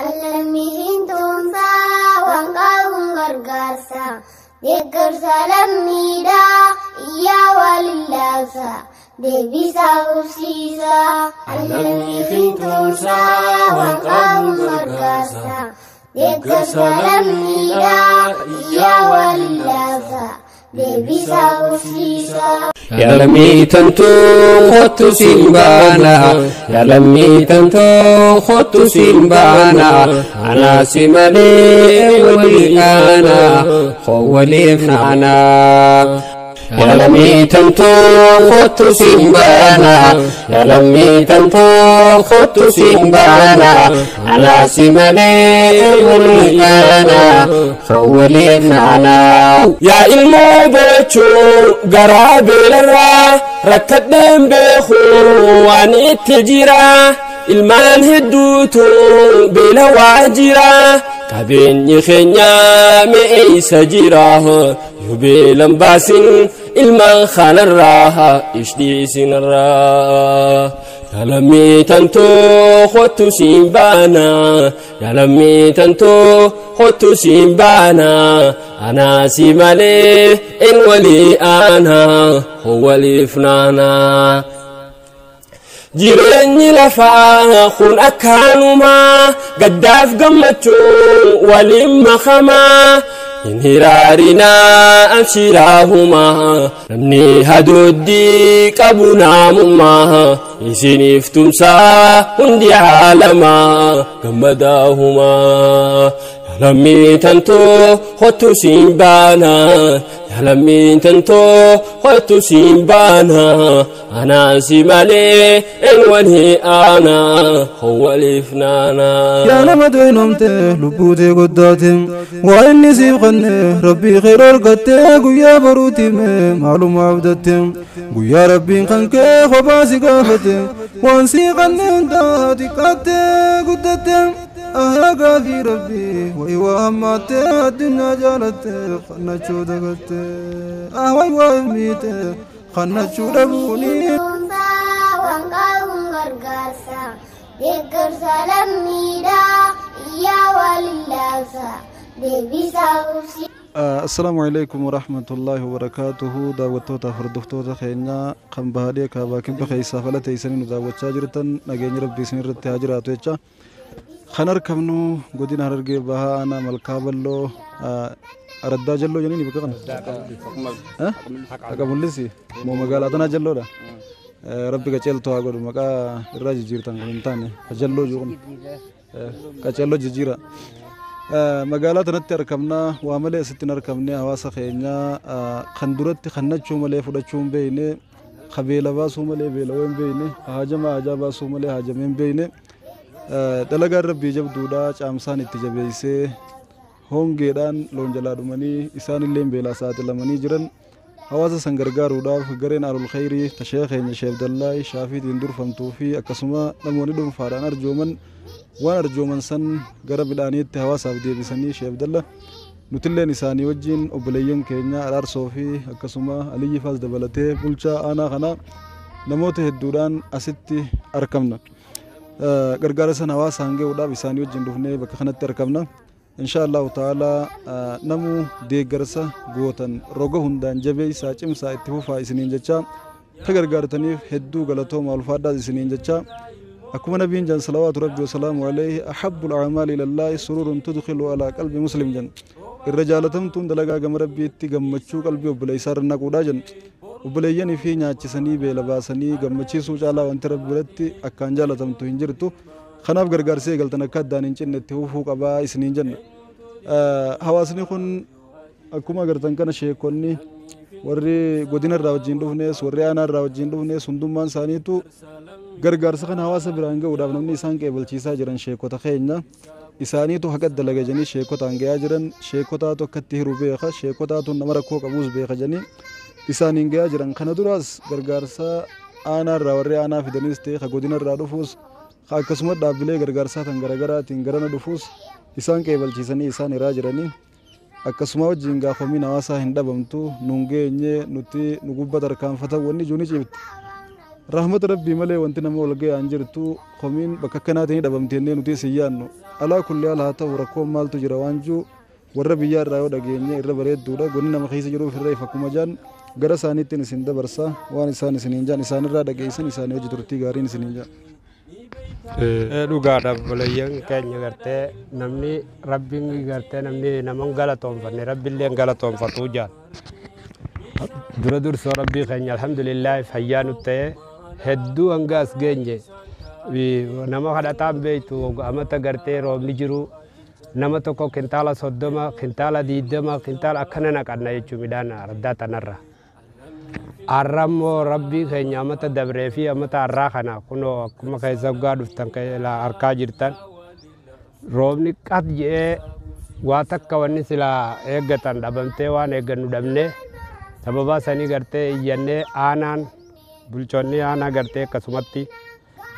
Allammiin tumsaa waan qabuun gargaarsa. Deeggarsa lammiidhaa iyyaa walillaasa. Deebisaa qubsiisa. Allammiin tumsaa waan qabuun gargaarsa. Deeggarsa lammiidhaa iyyaa walillaasa. Deebisaa qubsiisa. Yaa lammii tantuu kottu siin baana, yaa lammii tantoo kottu siin baana, anaa si malee walii aana, koo waliif naana. Yaa lammii tantoo kottu siin baana, yaa lammii tantoo kottu siin baana, anaa si malee walii aana, koo waliif naana. Yaa ilmoo barachuu garaa beelarraa rakkadheen beeku waan itti jira. Ilmaan hedduutu beela waa jira. Qabeenyi keenya mi'eessa jira. Yoo beelan baasin ilmaan kanarraa ishdhiisinarraa. Yaa lammii tantoo kottu siin baana. Yaa lammii tantoo kottu siin baana. Anaa si malee in walii aana. Hoo waliif naana. Jireenyi lafaa kun akkaanumaa gaddaaf gammachuu waliin makamaa. Hin hiraarinaa abshiraahumaa namni hadooddii qabu naamummaa isiniif tumsaa hundi haalamaa gammadaahumaa. Yaa lammii tantoo kottu siin baana, yaa lammii tantoo kottu siin baana, anaa si malee in walii aana, hoo waliif naana. Yaa nama doynomte lubbuutee goddaate waa inni siif kenne rabbii khayr argatte guyyaa baruutime maaluma abdatte guyyaa rabbiin kan kee kophaa si gaafate waan sii kenne hundaa xiqqaatte guddatte ahyaa gaafii rabbii wayi waa hammaatte addunyaa jaalatte kannachuu dagatte ah wayi waa miite kannachuu dhabuuni. Tumsaa waan qabuun gargaarsa. Deeggarsa lammiidhaa iyyaa walillaasa. Deebisaa qubsiisa. Assalaamu alaikum warahmatullaahi wabarakaatuhu. Daawwattoota hordoftoota keenyaa kan baadiyyaa kaabaa kibba keessaa fala teessanii nu daawwachaa jirtan, nageenyi rabbii isin irratti haa jiraatu jecha. Kan argamnu godina Harargee Bahaa aanaa Malkaa Balloo Araddaa Jalloo jedhanii bakka kana. Haqa mul'isi moo magaalaa tanaa Jalloodha. Rabbi qaceeltoo haa godhu, maqaa irraa jijjiirtan kun hin taane Jalloo jiru kun qaceelloo jijjiira. Magaalaa tanatti argamna, waa malee asitti hin argamne. Hawaasa keenya kan duratti kannachuu malee fudhachuu hin beekne, ka beela baasuu malee beelawuu hin beekne, ka hajamaa hajaa baasuu malee hajamee hin beekne, dalagaan rabbii jabduudha. Caamsaan itti jabeessee hongeedhaan loon jalaa dhumanii isaanillee beelaa saaxilamanii jiran, hawaasa san gargaaruudhaaf gareen Alul Khayrii tashee keenya Sheef Dallaay Shaafiitiin durfamtuu fi akkasuma namoonni dhuunfaadhaan arjooman waan arjooman san gara midhaaniitti hawaasaaf deebisanii Sheef Dalla nutilleen isaanii wajjin obboleeyyan keenya Araarsoo fi akkasuma Aliyyi Faas dabalatee bulchaa aanaa kanaa namoota hedduudhaan asitti argamna. Gargaara san hawaasaan gahuudhaaf isaanii wajjin dhufnee bakka kanatti argamna. Insha Allahu ta'ala namu deeggarsa gootan roga hundaan jabeessaa cimsaa itti fufaa isiniin jecha, ka gargaartaniif hedduu galatooma ulfaadhaas isiniin jecha. Akkuma nabiin jan salawaatu rabbi wasalaamu alayhi, ahabbul a'maali ilallaahi sururun tudkhilu alaa qalbi muslim jan, irra jaalatamtuun dalagaa gama rabbiitti gammachuu qalbii obboleessaa irra naquudhaa jan. Obboleeyyanii fi nyaachisanii beela baasanii gammachiisuu caalaa wanti rabbi biratti akkaan jaalatamtu hin jirtu. Kanaaf gargaarsi eegaltan akka addaan hin cinne itti fufuu qabaa isiniin jenna. Hawaasni kun akkuma agartan kana sheekonni warri godina irraa wajjin dhufnes, warri aanaa irraa wajjin dhufnes, hundummaan isaaniitu gargaarsa kana hawaasa biraan gahuudhaaf namni isaan qeebalchiisaa jiran sheekota keenya. Isaaniitu haqa dalaga jedhanii sheekotaan gahaa jiran, sheekotaatu akkatti hiru beeka, sheekotaatu nama rakkoo qabuus beeka jedhanii isaaniin gahaa jiran. Kana duraas gargaarsa aanaa irraa warri aanaa fidanis ta'e, ka godina irraa dhufuus, ka akkasuma dhaabbilee gargaarsaa kan garaagaraatiin garana dhufuus isaan qeebalchiisanii isaan hiraa jiranii. Akkasuma wajjin gaafomiin hawaasaa hin dhabamtu, nuun geenye nuti nu gubba tarkaanfatan wanni jiru ni cibti. Rahmata rabbii malee wanti nama wal ga'aan jirtu komiin bakka akkanaatiin ni dhabamti jennee nuti isin yaannu. Alaa kulli haal haa ta'u rakkoon maaltu jira waan jiru warra biyyaa irraa yoo dhageenye irra bareedduudha. Gonni nama keessa jiruuf irra ifa akkuma jaan gara isaaniittiin isin dabarsa waan isaan isiniin jaan isaanirraa dhageessan isaanii hojii turtii gaariin isiniin jaan. Dhugaadha obboleeyyan keenya gartee namni rabbiin gartee namni nama hin galatoonfanne rabbiillee hin galatoonfatuu jaan. Dura dursoo rabbii keenya alhamdulillaahi fayyaa nu ta'e hedduu hanga as geenye nama kadhataan beektu amata gartee roobni jiru nama tokko kintaala 30 kintaala 20 kintaala akkana naqanna jechuun midhaan ardaa tanarra. Arrammoo rabbii keenya amata dabree fi amata har'aa kana kunoo akkuma keessa waggaa dhuftan harkaa jirtan roobni qat je'ee waa takka wanni silaa eeggatan dhabamtee waan eeggannu dhabnee sababa sanii gartee iyyannee aanaan bulchoonni aanaa gartee akkasumatti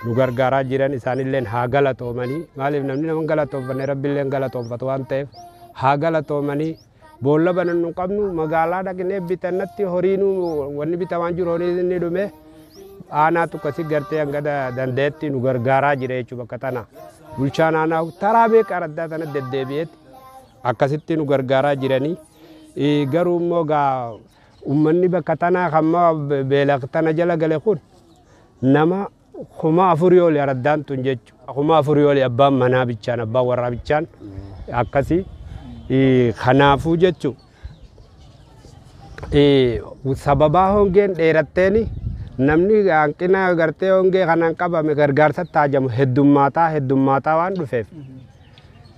nu gargaaraa jiran isaanilleen haa galatoomanii maaliif namni nama galatoonfanne rabbiilleen galatoonfatu waan ta'eef haa galatoomanii boolla banannu hin qabnu magaalaa dhaqnee bitannatti horiinuu wanni bitamaan jiru horiin inni dhume aanaatu akkasii gartee hanga dandeetti nu gargaaraa jira jechuudha bakka tana bulchaan aanaa taraa meeqa araddaa tana deddeebi'eetti akkasitti nu gargaaraa jiranii garuu immoo gaa uummanni bakka tanaa hamma beela tana jala gale kun nama 4,000 oli araddaan tun jechuudha 4,000 oli abbaan manaa bichaan abbaan warraa bichaan akkasii kanaafuu jechuudha sababaa hongeen dheeratteeni namni hanqina gartee hongee kanaan qabame gargaarsa taajamu heddummaataa waan dhufeef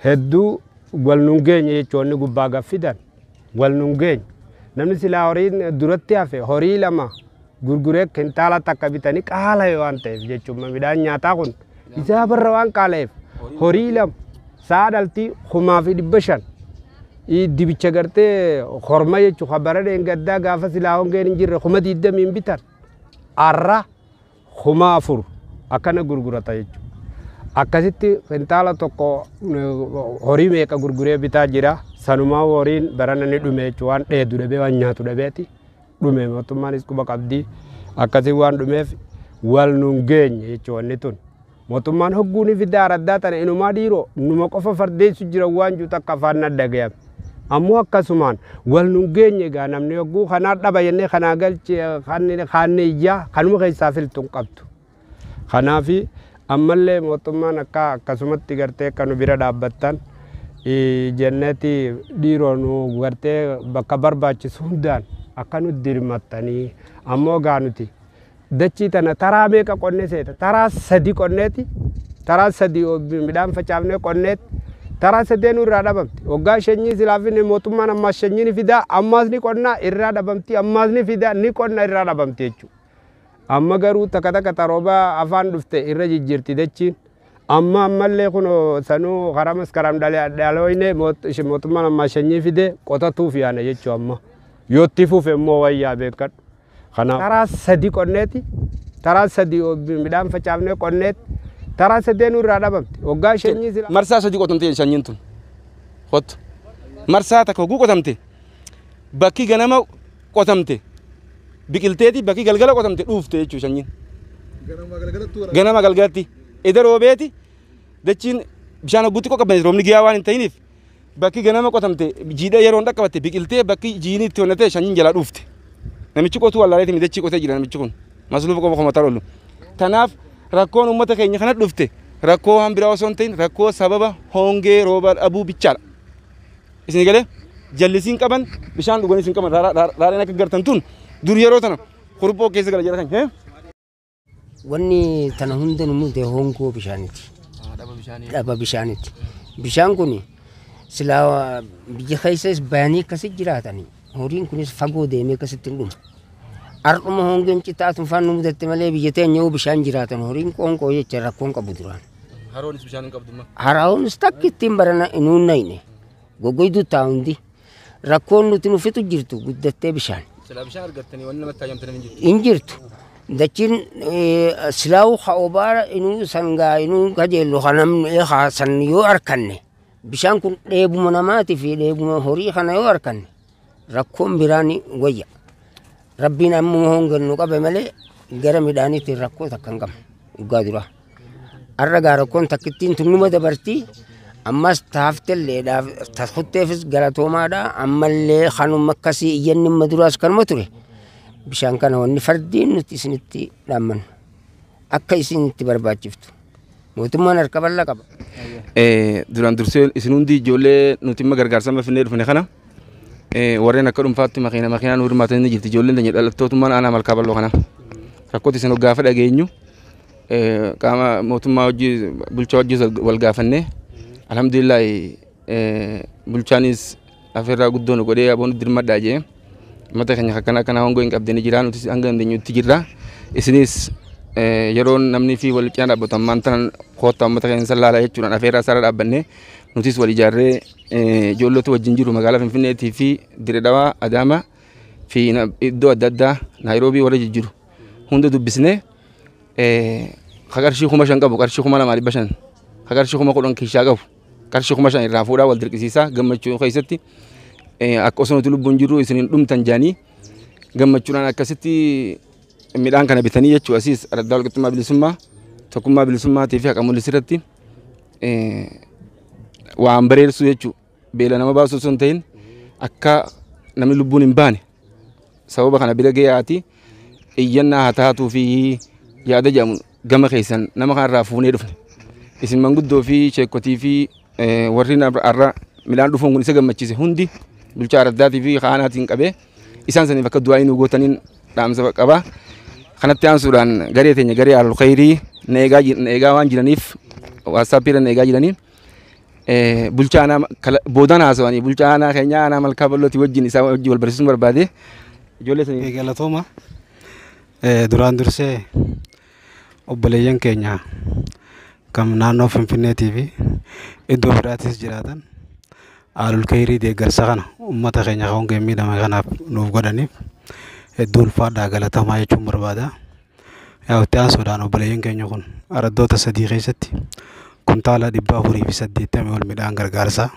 hedduu wal nun geenye jechuun gubbaa gaffidan wal nun geenye namni silaa horiin duratti hafe horii 2 gurguree kintaala takka bitanii qaala'e waan ta'eef jechuudha midhaan nyaataa kun isaa barra waan qaala'eef horii 2 sa'a dhaltii 5,500 dibicha gartee horma jechuudha bara dheengaddaa gaafa silaa hongeen hin jirre 20,000 bitan arra 4,000 akkana gurgurata jechuudha. Akkasitti kintaala tokko horii meeqa gurguree bitaa jira sanumaa horiin barana ni dhume jechuudha waan dheedu dhabee waan nyaatu dhabeeti dhume mootummaanis quba qabdii akkasii waan dhumeef wal nun geenye jechuudha wanni tun. Mootummaan hogguu ni fidaa araddaa tana inumaa dhiiroo numa qofa fardeessu jira waan jiru takka afaan na dhagayame. Ammoo akkasumaan wal nun geenye egaa namni hogguu kanaa dhaba jennee kanaa galche kaanne iyyaa kanuma keessaa filtu hin qabdu. Kanaafi ammallee mootummaan akka akkasumatti gartee akka nu bira dhaabbattan jenneeti dhiiroo nu gartee bakka barbaachisu hundaan akka nu dirmattanii ammoo gaa nuti dachii tana taraa meeqa qonnee seeta taraa 3 qonneeti taraa 3 midhaan facaafnee qonneeti taraa 3 irraa dhabamti waggaa shanyii silaafinne mootummaan ammaas shanyii ni fidaa ammaas ni qonnaa irraa dhabamti ammaas ni fidaa ni qonna irraa dhabamti jechuudha. Amma garuu takka takka tarooba afaan dhufte irra jijjiirti dachiin amma ammallee kun sanuu karaa maskaram dhaloyne mootummaan ammaa shanyii fide qotatuuf yaana jechuudha amma yootti fufe immoo wayyaa beekadhu. Kanaaf taraa 3 qonneeti taraa 3 midhaan facaafnee qonneeti taraa 3 irraa dhabamti waggaa shanyii sila. Marsaa 3 qotamte shanyiin tun qottu marsaa takka hogguu qotamte bakki ganama qotamte biqilteeti bakki galgala qotamte dhuufte jechuudha shanyiin. Ganama galgalatti eda roobeeti dachiin bishaan hogguutti qoqqabame roobni giyaa waan hin ta'iniif bakki ganama qotamte jiidha yeroon dhaqqabatte biqiltee bakki jiini itti honnate shanyiin jalaa dhuufte. Namichi qotuu wallaaleeti dachii qotee jira namichi kun masluufa qofa komataa oolu. Kanaaf rakkoon uummata keenya kana dhufte rakkoo waan biraa osoo hin ta'in rakkoo sababa hongee rooba dhabuu bichaadha. Isin galee jallisiin qaban bishaan dhuganis hin qaban raareen akka gartan tun dur yeroo tana kurboo keessa gala jira kan. Wanni tana hunda nu mudate hongoo bishaaniiti. Dhaba bishaaniiti. Bishaan kun silaa biyya keessas bayanii akkasi jiraatanii horiin kunis fagoo deemee akkasitti hin dhumu. Har'uma hongeen citaa tun faan nu mudatte malee biyya teenya yoo bishaan jiraatan horiin qoonqoo jecha rakkoon qabu duraan. Haroonis bishaan hin qabdu. Haroonis takka ittiin barana inuun nayne goggoyduu taa hundi rakkoon nuti nu fitu jirtu guddattee bishaan. Silaa bishaan argattanii wanni namatti hayyamtanii hin jirtu. Hin jirtu. Dachiin silaa'u ha'obaara inuu sangaa inuu kajeellu kanamni san yoo arkanne bishaan kun dheebuma namaatii fi dheebuma horii kana yoo arkanne rakkoon biraan wayya. Rabbiin ammuma hongen nu qabe malee gara midhaaniitiin rakkoo takka hin qabnu dhugaa dura. Har'a gaa rakkoon takkittiin tunnuma dabartii Ammas taaftelleedhaaf taskutteefis galatoomaadha. Ammallee kanuma akkasii iyyanni amma duraas kanuma ture. Bishaan kana wanni fardiin nuti isinitti dhaammannu akka isinitti barbaachiftu. Mootummaan harka bal'aa qaba. Duraan dursee isin hundi ijoollee nuti imma gargaarsa amma finnee dhufne kana warreen akka dhuunfaatti makiina makiinaan hirmaatanii ni jirti ijoolleen teenya dhalattootummaan aanaa Malkaa Bal'oo kana. Rakkooti isin gaafa dhageenyu qaama mootummaa hojii bulchaa hojii wal gaafannee alhamdulillah bulchaanis afeerraa guddoo nu godhee aboon dirmadhaa jee uummata keenya akkana akkana hongoo hin qabdee ni jira nutis hanga dandeenyutti jirra. Isinis yeroo namni fi wal cinaa dhaabbatu ammaan tanan koottaa uummata keenya san laalaa jechuudhaan afeerraa isaarra dhaabbannee nutis wal ijaarree ijoollota wajjin jiru magaalaa Finfinneetii fi Dirree Dhawaa, Adaamaa fi iddoo adda addaa Naayiroobii warra jijjiiru hunda dubbisnee ka qarshii 5,000 qabu qarshii 2,500 ka qarshii 10,000 kiishaa qabu qarshii 5,000 irraa fuudhaa wal dirqisiisaa gammachuu keessatti akka osoo nuti lubbuun jirru isiniin dhumtan jaanii gammachuudhaan akkasitti midhaan kana bitanii jechuudha. Asiis araddaa walqixxummaa bilisummaa tokkummaa bilisummaatii fi haqa mul'isuu irratti waan bareedsuu jechuudha. Beela nama baasuu osoo hin ta'in akka namni lubbuun hin baane sababa kana bira gahaati iyyannaa haa taatuu fi yaada jedhamu gama keessan nama kanarraa fuunee dhufne. Isin manguddoo fi sheekotii fi warri har'a midhaan dhufuun kun isa gammachiise hundi bulchaa araddaatii fi kaanaatiin qabee isaan saniif akka du'aa nu gootaniin dhaamsa qaba. Kanatti aansuudhaan garee teenya garee Alul Khayrii na eegaa waan jiraniif waasaappiirra na eegaa jiranii bulchaa aanaa boodaan haasawanii bulchaa aanaa keenya aanaa Malkaa Bal'ootii wajjin isaa wajjin wal barsiisuun barbaade ijoollee sanii. Galatooma duraan dursee obboleeyyan keenya kan naannoo Finfinneetii fi iddoo biraatis jiraatan Alul Khayrii deeggarsa kana uummata keenya hongeen miidhame kanaaf nuuf godhaniif hedduu ulfaadhaa galatamaa jechuun barbaada. Yaa itti aansuudhaan obboleeyyan keenya kun araddoota sadii keessatti kuntaala 480 ol midhaan gargaarsaa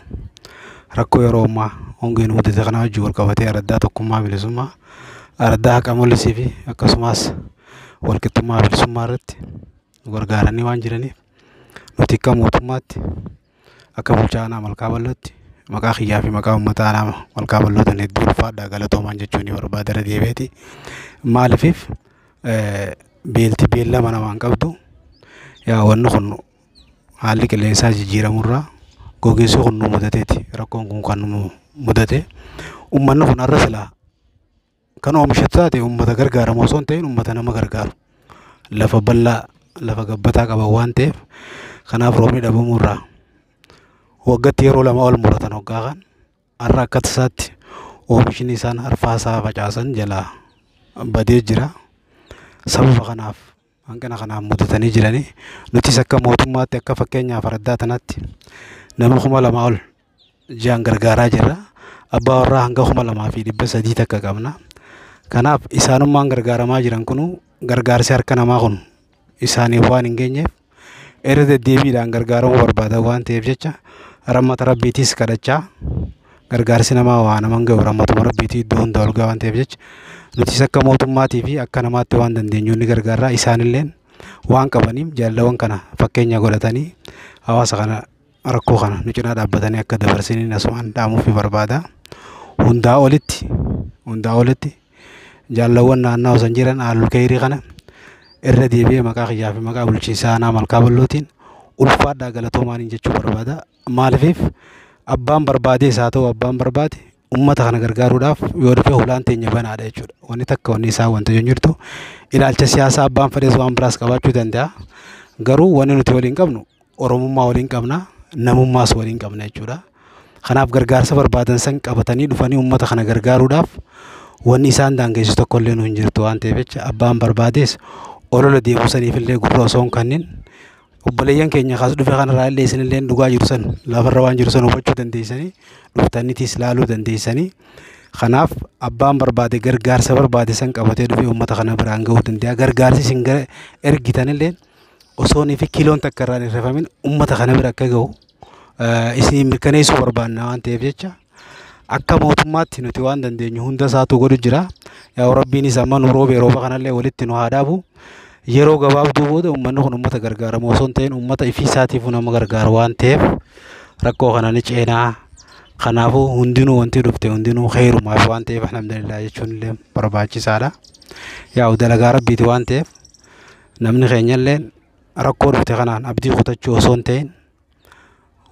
rakkoo yeroo ammaa hongeen mudate kana wajjin wal qabatee araddaa tokkummaa bilisummaa araddaa haqa mul'isii fi akkasumas walqixxummaa bilisummaa irratti nu gargaaranii waan jiraniif nuti akka mootummaatti akka bulchaa aanaa Malkaa Bal'ootti maqaa kiyyaa fi maqaa uummata aanaa Malkaa Bal'ootiin hedduu ulfaadhaa galatoomaan jechuun ni barbaada irra deebi'eeti. Maaliif beelti beellama namaan qabdu yaa wanni kun haalli qilleensaa jijjiiramurraa gogiinsi kun nu mudateeti rakkoon kun kan nu mudate uummanni kun har'a silaa kan oomishatu taate uummata gargaaramu osoo hin ta'in uummata nama gargaaru lafa bal'aa lafa gabbataa qaban waan ta'eef kanaaf roobni dhabamurraa waggaatti yeroo lama ol muratan hoggaa kan har'a akka tasaatti oomishni isaan arfaasaa facaasan jalaa badee jira. Sababa kanaaf hanqina kanaaf mudatanii jiranii nutis akka mootummaatti akka fakkeenyaaf araddaa tanatti nama 2,000 ol ji'aan gargaaraa jirra. Abbaa warraa hanga 2,300 takka qabna. Kanaaf isaanummaan gargaaramaa jiran kunu gargaarsi harka namaa kun isaaniif waan hin geenyeef irra deddeebiidhaan gargaaramuu barbaada waan ta'eef jecha rahmata rabbiitiis kadhachaa gargaarsi namaa waa naman gahu rahmatuma rabbiitii iddoo hunda ol gaha waan ta'eef jecha nutis akka mootummaatii fi akka namaatti waan dandeenyu ni gargaarra. Isaanilleen waan qabaniif jaallawan kana fakkeenya godhatanii hawaasa kana rakkoo kana nu cinaa dhaabbatanii akka dabarsaniin asumaan dhaamuuf barbaada. Hundaa olitti jaallawwan naannoo san jiran Alul Khayrii kana irra deebi'ee maqaa kiyyaa fi maqaa bulchiinsaa aanaa Malkaa Bal'ootiin ulfaadhaa galatoomaaniin jechuu barbaada. Maaliif abbaan barbaadees haa ta'u abbaan barbaade uummata kana gargaaruudhaaf yoo dhufe hulaan teenya banaadha jechuudha. Wanni takka wanni isaa wanta jirtu ilaalcha siyaasaa abbaan fedhes waan biraas qabaachuu danda'a. Garuu wanni nuti waliin qabnu Oromummaa waliin qabna, namummaas waliin qabna jechuudha. Kanaaf gargaarsa barbaadan san qabatanii dhufanii uummata kana gargaaruudhaaf wanni isaan daangessu tokkollee nu hin jirtu waan ta'eef jecha abbaan barbaadees olola deemuu saniif illee gurra osoo hin kennin obboleeyyan keenya kaas dhufe kanarraa illee isinillee dhugaa jiru san lafarra waan jiru san hubachuu dandeessanii dhuftaniitis laaluu dandeessanii. Kanaaf abbaan barbaade gargaarsa barbaade san qabatee dhufee uummata kana biraan gahuu danda'a. Gargaarsi isin ergitanillee osoo fi kiiloon takka irraa hin hir'ifamin uummata kana bira akka gahu isin mirkaneessuu barbaanna waan ta'eef jecha akka mootummaatti nuti waan dandeenyu hunda isaatu godhu jira. Yaa Rabbiinis amma nu roobee rooba kanallee walitti nu haa dhaabu. Yeroo gabaabduu booda uummanni kun uummata gargaaramu osoo hin ta'in uummata ifii isaatiif nama gargaaru waan ta'eef Rakkoo kana ni ceenaa. Kanaafuu hundinuu wanti dhufte hundinuu kheyrumaaf waan ta'eef alhamdulillah jechuun illee barbaachisaadha. Yaa'u dalagaa rabbiiti waan ta'eef namni keenya illee rakkoo dhufte kanaan abdii kutachuu osoo hin ta'in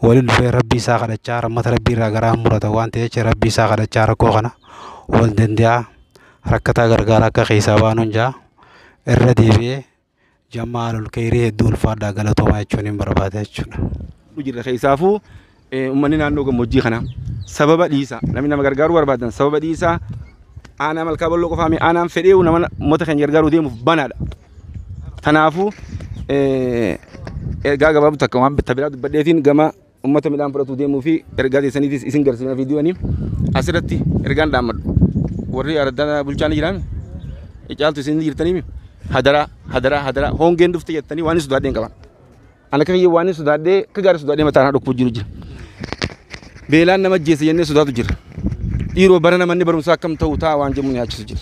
waliin dhufee rabbii isaa kadhachaa rahmata rabbii irraa garaa murata waan ta'eef jecha rabbii isaa kadhachaa rakkoo kana wal danda'a rakkataa gargaara akka keessaa baanuun jaa irra deebi'ee jammaa alul kheyrii hedduu ulfaadhaa galatoomaa jechuun hin barbaada jechuudha. Jirra keessaafuu uummanni naannoo gammoojjii kanaa sababa dhiisaa namni nama gargaaruu barbaadan sababa dhiisaa aanaa Malkaa Bal'oo qofaa miti aanaan fedhee nama uummata keenya gargaaruu deemuuf banaadha. Kanaafuu ergaa gabaabdu takka waan biraa dubbadheetiin gama uummata midhaan fudhatuu deemuu fi ergaa teessaniitis isin garsiifna viidiyooni asirratti ergaan dhaammadhu. Warri araddaa bulchaan jiraan caaltu isin jirtanii hadaraa hadaraa hadaraa hongeen dhufte jettanii waan sodaadheen qaban. Ana akka kiyya waan sodaadhee akka gaarii sodaadhee mataa naa dhukkubuu jiru jira. Beelaan nama ajjeese jennee sodaatu jira. Dhiiroo barana manni barumsaa akkam ta'u ta'a waan jedhamu yaachisu jira.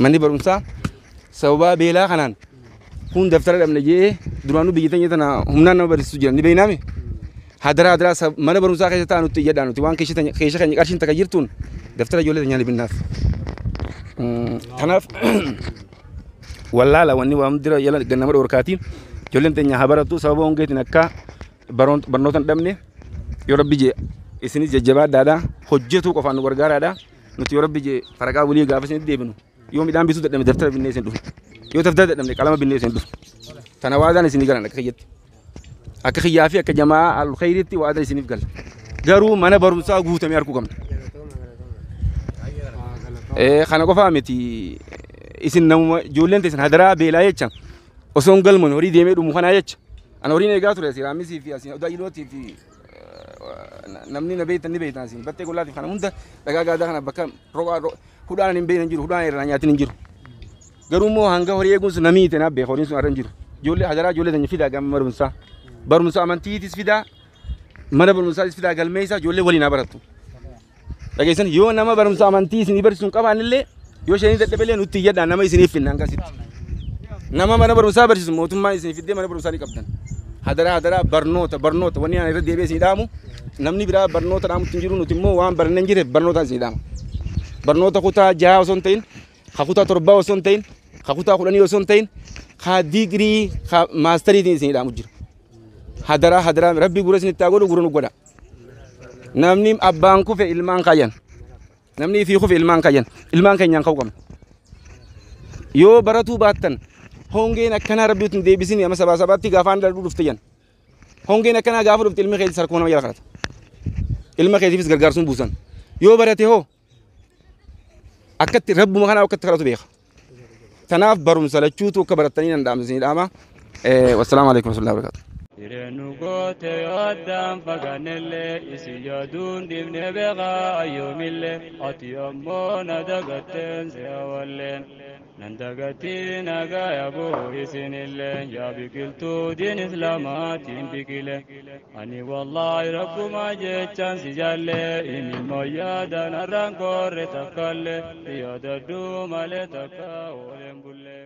Manni barumsaa sababaa beelaa kanaan kun daftara dhabne jee duraanuu biyya teenya tana humnaan nama barsiisu jira ni beeknaami. Hadaraa hadaraa mana barumsaa keessa taa'an nutti iyyadhaa nuti waan keessa keenya qarshiin takka jirtuun daftara ijoollee teenyaa ni binnaaf. Kanaaf wallaala wanni waan dira yala nama dhorkaati ijoolleen teenya haa barattu sababa hongeetiin akka barnoota hin dhabne yoo rabbi jee isinis jajjabaadhaadha hojjetuu qofaan nu gargaaraadha nuti yoo rabbi jee faraqaa bulii gaafa isinitti deebinu yoo midhaan bituu dadhabne daftara binnee isin dhufu yoo daftara dadhabne qalama binnee isin dhufu tana waadaan isinii galan akka kiyyatti akka kiyyaa fi akka jamaa al-khayriitti waadaan isiniif gala garuu mana barumsaa guutamee arguu qabna. Kana qofaa miti isin namuma ijoolleen teessan hadaraa beelaa jecha osoo hin galmoon horii deemee dhumu kanaa jecha ana horiin eegaa ture asii raammisii fi asii odaa ilootii fi namni na beektan ni beektan asiin battee gollaatiif kana hunda dhagaa gaadaa kana bakka roqaa hudhaan hin beekne hin jiru hudhaan irraa nyaatiin hin jiru. Garuu immoo hanga horii eeguun sun namii ta'e beeka horiin sun irra hin jiru. Ijoollee hadaraa ijoollee teenya fidaa gama barumsaa barumsa amantiitis fidaa mana barumsaatis fidaa galmeessaa ijoollee waliin haa barattu. Dhageessan yoo nama barumsa amantii isinii barsiisu hin qabaannillee yoo isheen dadhabeillee nutti iyyadhaa nama isiniif finna hangasitti. Nama mana barumsaa barsiisu mootummaan isinii fiddee mana barumsaa ni qabdan. Hadaraa hadaraa barnoota barnoota wanni ani irra deebi'ee isinii dhaamu namni biraa barnoota dhaamutti hin jiru nuti immoo waan barannee hin jirre barnoota isinii dhaama. Barnoota kutaa 6 osoo hin ta'in, ka kutaa 7 osoo hin ta'in, ka kutaa 10 osoo hin ta'in, ka digirii ka maastariitiin isinii dhaamu jira. Hadaraa hadaraa rabbi gura isinitti haa godhu gura nu godha. Namni abbaan kufe ilmaan kayyan. Namni ifii kufe ilmaan kayyan. Ilmaan keenyaan ka'uu qabna. Yoo baratuu baattan hongeen akkanaa rabbi utuu hin deebisin amma sabaa sabaatti gaafaan dhaluu dhufte jan. Hongeen akkanaa gaafa dhufte ilmi keetis harkuma nama jala kadhata. Ilma keetiifis gargaarsuun buusan. Yoo barate hoo akkatti rabbuma kanaa akkatti kadhatu beeka. Tanaaf barumsa lachuutu akka barattanii nan dhaamsa isinii dhaama. Wassalaamu alaikum warahmatullahi wabarakatuh. Jireenu goote yoo addaan fagaannellee isin yaaduun dhibne beekaa ayyoomillee ati ammoo na dagatteen se'awalleen nan dagatii nagaa yaaboo isinillee yaa biqiltuu diin islaamaatiin biqile ani wallaahi rabbuma jechaan si jaallee inni yaadan har'aan korre takkallee yaadadhu malee takka ooleen bullee.